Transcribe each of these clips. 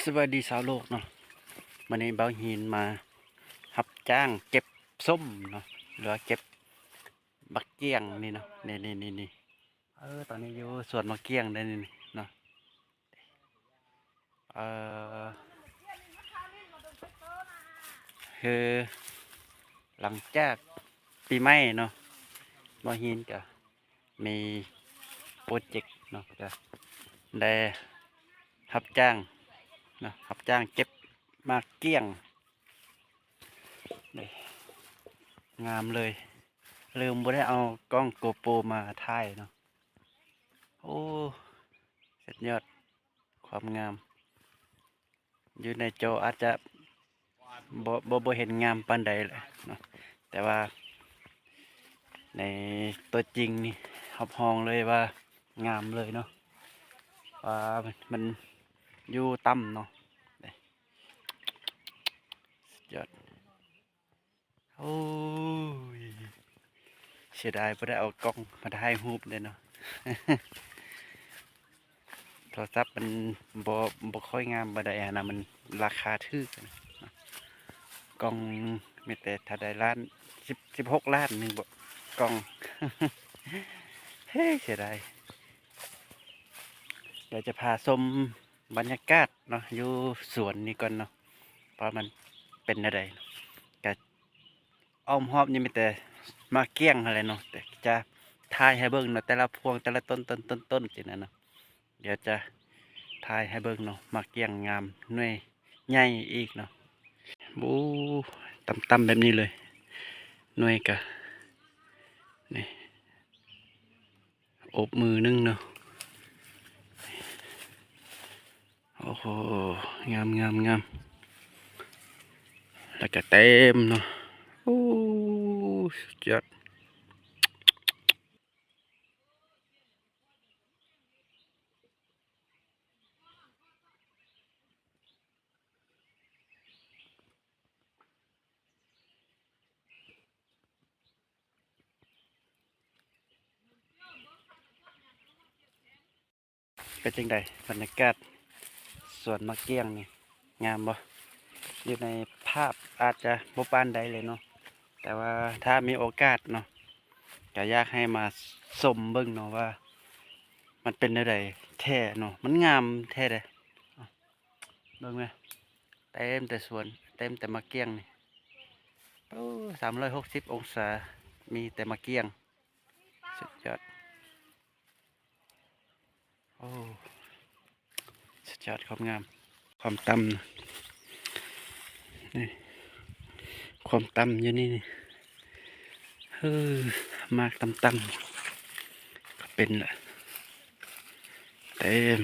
ສະບາຍດີຊາວໂລກເນາະ, ມື້ນີ້ບ່າວຫີນມາຮັບຈ້າງເກັບສົ້ມເນາະ ຫຼືວ່າເກັບໝາກກ້ຽງນີ້ເນາະ. ນີ້ໆໆ ເອີ ຕອນນີ້ຢູ່ສວນໝາກກ້ຽງເດ້ນີ້ເນາະ. ເອີ ຄືຫຼັງຈາກປີໃໝ່ເນາະ ບ່າວຫີນກະມີໂປຣເຈັກເນາະ ກະໄດ້ຮັບຈ້າງເນາະ ຮັບຈ້າງເກັບໝາກກ້ຽງ. ນີ້ ງາມເລີຍ, ລືມບໍ່ໄດ້ເອົາກ້ອງໂກໂປຣມາຖ່າຍເນາະ. ໂອ້ ສຸດຍອດຄວາມງາມ, ຢູ່ໃນຈໍອາດຈະບໍ່ ບໍ່ ບໍ່ເຫັນງາມປານໃດແຫຼະເນາະ, ແຕ່ວ່າໃນຕົວຈິງນີ້ຮັບຮອງເລີຍວ່າງາມເລີຍເນາະ, ວ່າມັນຢູ່ຕ່ຳເນາະ. ສຸດຍອດ. ໂອ້ຍ ເສຍດາຍບໍ່ໄດ້ເອົາກ້ອງມາຖ່າຍຮູບເດ້ເນາະ, ໂທລະສັບມັນບໍ່ ບໍ່ຄ່ອຍງາມປານໃດຫັ້ນນະ, ມັນລາຄາຖືກນະ. ກ້ອງມີແຕ່ເທົ່າໃດລ້ານ ສິບ ສິບຫົກລ້ານໜຶ່ງບໍ ກ້ອງ. ເຮີ້ຍ ເສຍດາຍ. ດຽວຈະພາຊົມບັນຍາກາດເນາະ ຢູ່ສວນນີ້ກ່ອນເນາະ ວ່າມັນເປັນແນວໃດ. ກະອ້ອມຮອບນີ້ມີແຕ່ໝາກກ້ຽງຫັ້ນແຫຼະເນາະ, ແຕ່ຈະຖ່າຍໃຫ້ເບິ່ງເນາະ ແຕ່ລະພວງ ແຕ່ລະຕົ້ນ ຕົ້ນ ຕົ້ນ ຕົ້ນ ຈັ່ງນັ້ນເນາະ. ດຽວຈະຖ່າຍໃຫ້ເບິ່ງເນາະ, ໝາກກ້ຽງງາມ ໜ່ວຍໃຫຍ່ອີກເນາະ. ໂອ້ ຕ່ຳໆແບບນີ້ເລີຍ, ໜ່ວຍກະ ນີ້ ອົບມືໜຶ່ງເນາະ. ໂອ້ໂຫ ງາມໆໆ ແລ້ວກະເຕັມເນາະ. ໂອ້ ສຸດຍອດ. ເປັນຈັ່ງໃດບັນຍາກາດສວນໝາກກ້ຽງນີ້ ງາມບໍ່? ຢູ່ໃນພາບອາດຈະບໍ່ປານໃດເລີຍເນາະ, ແຕ່ວ່າຖ້າມີໂອກາດເນາະ ກະຢາກໃຫ້ມາຊົມເບິ່ງເນາະ ວ່າມັນເປັນແນວໃດແທ້ເນາະ, ມັນງາມແທ້ເດ້. ເບິ່ງແມະ ເຕັມແຕ່ສວນ ເຕັມແຕ່ໝາກກ້ຽງນີ້. ໂອ້ ສາມຮ້ອຍຫົກສິບອົງສາ ມີແຕ່ໝາກກ້ຽງ. ສຸດຍອດ. ໂອ້ ສຸດຍອດຄວາມງາມ. ຄວາມຕ່ຳ ນີ້ ຄວາມຕ່ຳຢູ່ນີ້ ນີ້. ເອີ ໝາກຕ່ຳໆ ກະເປັນລະ ເຕັມ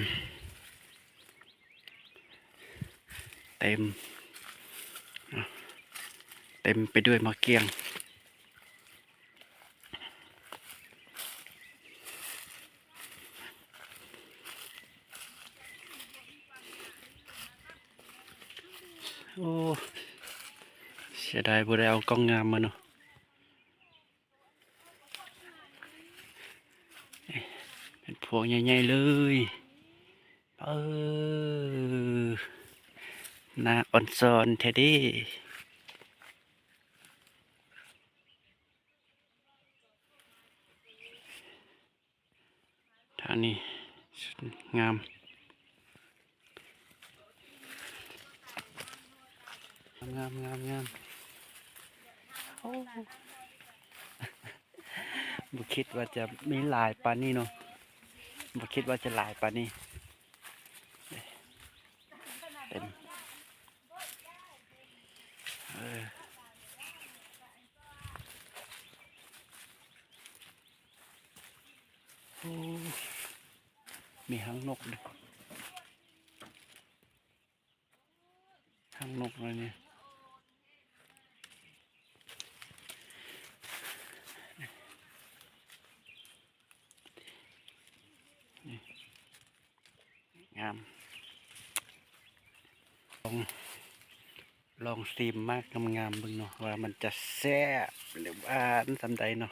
ເຕັມ ເຕັມໄປດ້ວຍໝາກກ້ຽງ. ໂອ້ ເສຍດາຍບໍ່ໄດ້ເອົາກ້ອງງາມມາເນາະ. ເປັນພວງໃຫຍ່ໆເລີຍ. ເອີ ໜ້າອ່ອນຊອນແທ້ເດ້. ທາງນີ້ ງາມ ງາມ ງາມ ງາມ. ໂອ້ ບໍ່ຄິດວ່າຈະມີຫຼາຍປານນີ້ເນາະ, ບໍ່ຄິດວ່າຈະຫຼາຍປານນີ້. ເຕັມ ເອີ. ໂອ້ ມີຫາງນົກເດ້ ຫາງນົກເລີຍນີ້. ງາມ. ລອງ ລອງຊີມໝາກງາມໆເບິ່ງເນາະ ວ່າມັນຈະແຊບ ຫຼື ຫວານສ່ຳໃດເນາະ.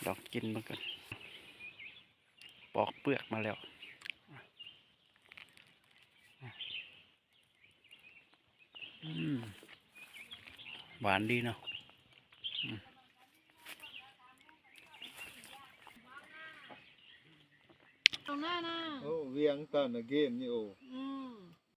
ລອງກິນເບິ່ງກ່ອນ. ປອກເປືອກມາແລ້ວ. ຫວານດີເນາະ. ອືມ ຕອນນັ້ນນະ ໂອ້ ວຽງຕານະເກມນີ້ ໂອ້ ອືມ